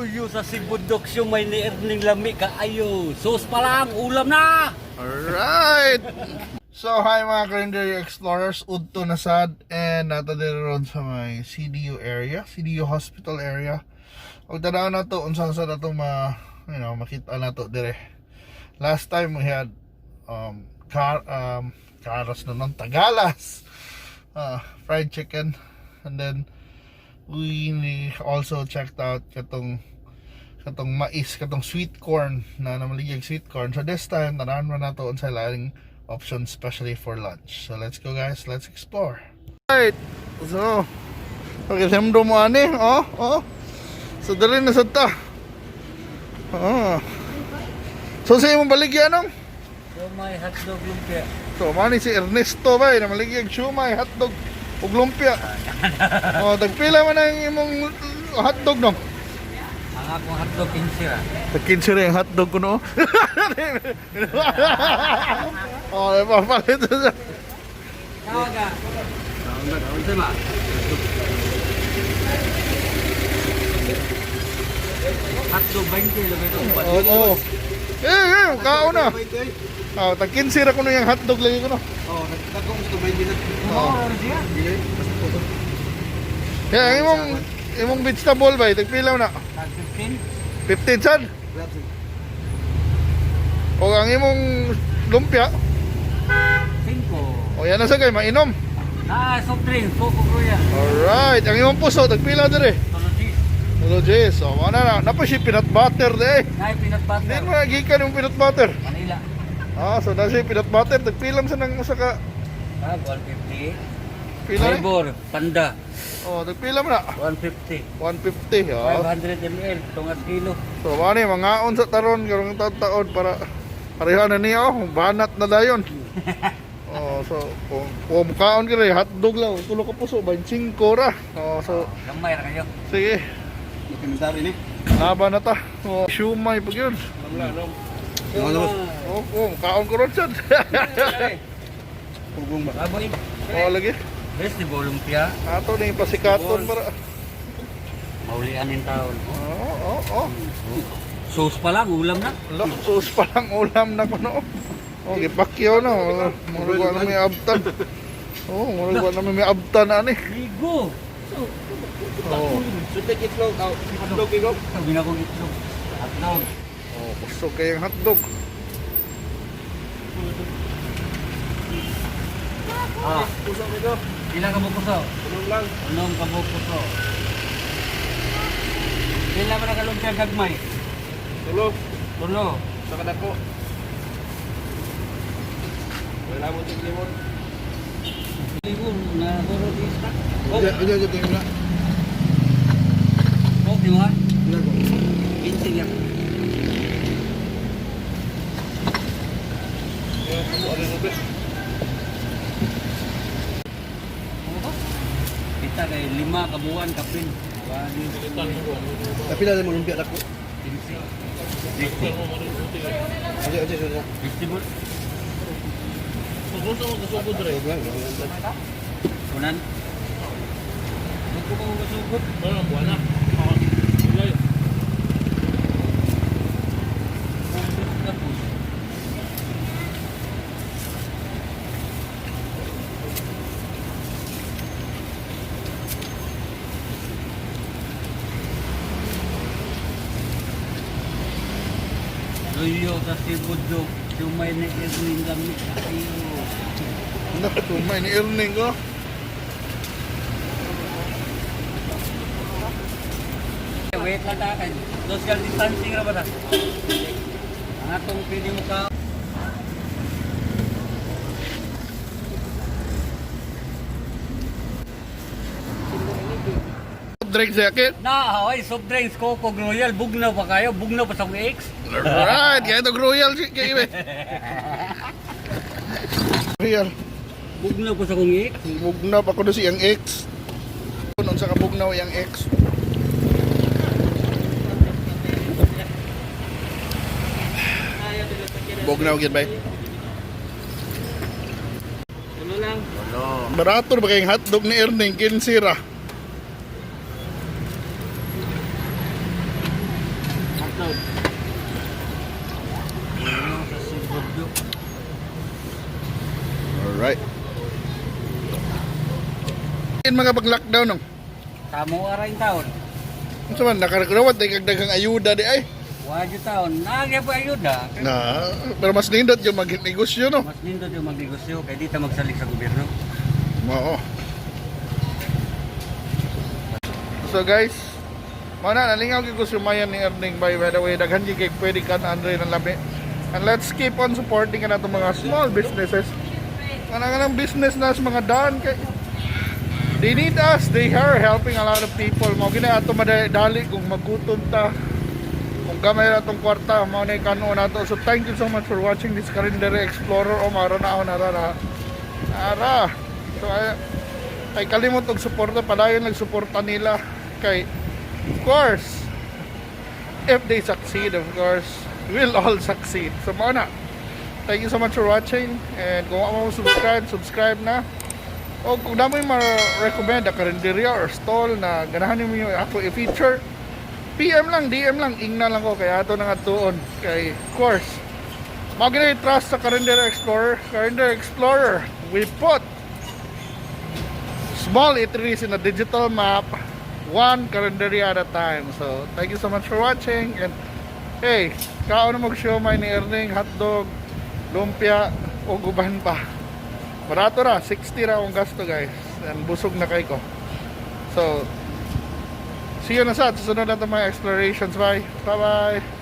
Luyo sa Sibudok, siomay ni Erning lami kaayo. Sauce pa lang, ulam na! Alright! So, hi mga Carinderia Explorers. Udto na sad and nata diri ron sa may CDU area, CDU Hospital area. Ug tanaw na to unsa sa nato ma makita nato dire. Last time we had car karas na nun, Tagalas. Fried chicken, and then we also checked out katong katong mais, katong sweet corn na namaligig sweet corn. So this time, tanawan mo na to unsa laing option, especially for lunch. So let's go, guys, let's explore. Right. So, okay, semdo mo ani, oh. So dali na sad ta. Oh. So sa imong baligya nong? Siomay, hotdog, lumpia. So mani si Ernesto bay na maligya siomay, hotdog ug lumpia. Oh, tagpila man ang imong hotdog nong? Ang akong hotdog, 15 ra. Nagkinsi rin yung hotdog ko, no? Oh, ipapalit siya. Tawag ka. Tawag ka, unsa ba? Hotdog 20 lagi ko. Oo, oo. Eh, eh, kaon na. Oh, tagkinsi ra ko no yung hotdog lagi ko no. Oh, nagkagong gusto ba hindi na? Oh, siya. Kaya ang imong imong vegetable bay, tagpila na. Tag 15. 15 sad. O ang imong lumpia, 5. o yan na sa kay mainom. Na soft drink, Coco Royal. Alright, ang imong puso tagpila dire. Tulo cheese. Hello, Jess. O, ano na, napa siya peanut butter de. Nay peanut Hindi butter. mo gikan yung peanut butter. Manila. Ah, so na siya peanut butter, tagpilam sa nang usa ka Ah, 150. pila ni? Flavor, panda. Oh, tagpila mo na. 150. 150. Oh. 500 ml, tungas kilo. So mao ni mangaon sa taron karong taon-taon para pareha na niya, oh, banat na dayon. Oh, so kung mukaon ka rin, hotdog lang, tulo ka puso, 25 ra. Oh, so Gamay ra kayo. sige, Dokumentary ni. laban na ta. Oh, siomay pag yun. Ano? Oh, kaon ko ron sad. Pugong ba? Baboy. Oh, lagi. Best di lumpia. Ato na yung pasikaton para. Maulian in taon. Oh. Sauce pa lang, ulam na. Lo, sus pa lang ulam na kuno. Oh, gipakyaw na. Murag wa na may abtan. Oh, murag wa na may abtan ani. Ligo. Oh. Sutik itlog, aw, hotdog itlog. Sabi na kong itlog. Hotdog. Oh, busog kayong hotdog. Ah, Puso ito. ilang ka puso? Tulong lang. Anong ka puso? Pila man ka lumpia gagmay? Tulong. Tulo. Sa kadako. Wala mo tig limon. Ligo na guro di stock. Oh, Uja, uja, uja, tingnan na. oh, di mo ha? Wala ko. 15 yan. Kita kay lima kabuan kapin. Tapi na mo lumpia dako. 15. Aja, aja, aja. 50 bol. Tulog lang. Kunan. Magko pa ko sugod. Luyo sa Sibudok, sumay na Erwin gamit kayo. Naku, tumay ni Erning ko. Wait lang ta kay social distancing ra ba ta? Ang atong pwede mo ka. Drink sa akin. Na, oy, soft drinks Coco Royal bugnaw pa kayo, bugnaw pa sa akong ex. Alright, kaya ito royal si kay ibe. Royal. Bugnaw pa sa akong ex. Bugnaw pa ko na siyang ex. Unsa ka bugnaw iyang ex? Bugnaw gyud bay. Tulo lang. Tulo. Barato ba kayong hotdog ni Erning 15 ra. Lockdown. Ano sa Cebu. Alright. In mga pag-lockdown no. Tamo ara in taon. Unsa man nakakurawat day kag daghang ayuda di ay. Wa jud taon. Naagya pa ayuda. Na, pero mas nindot yung magnegosyo no. Mas nindot yung magnegosyo kay di ta magsalig sa gobyerno. Oo. So guys, mana nalingaw gyud ko sumayan ni Erning by the way, daghan gyud kay pwede kan Andre ng labi. And let's keep on supporting ka natong mga small businesses. Kanang kanang business na sa mga daan kay they need us. They are helping a lot of people. Mao gina ato madali kung magutom ta. Kung gamay ra atong kwarta, mao na kanon nato. So thank you so much for watching this Karindere Explorer. O maro na ako nara na. Ara. So ay kalimot og suporta, padayon nagsuporta nila kay of course if they succeed, of course we'll all succeed. So mao na. Thank you so much for watching and kung wa mo subscribe, subscribe na. O kung damo yung ma-recommend a karinderya or stall na ganahan ninyo ako i-feature, PM lang, DM lang, ingna lang ko kay ato na nga tuon kay of course mao gina trust sa Karindera Explorer. Karindera Explorer, we put small eateries in a digital map, one karinderya at a time. So, thank you so much for watching. And, hey, kaon na mag-siomay ni Erning, hotdog, lumpia, o guban pa. Barato ra, 60 ra akong gasto, guys. And busog na kay ko. So, see you na sa susunod na itong mga explorations. Bye! Bye-bye!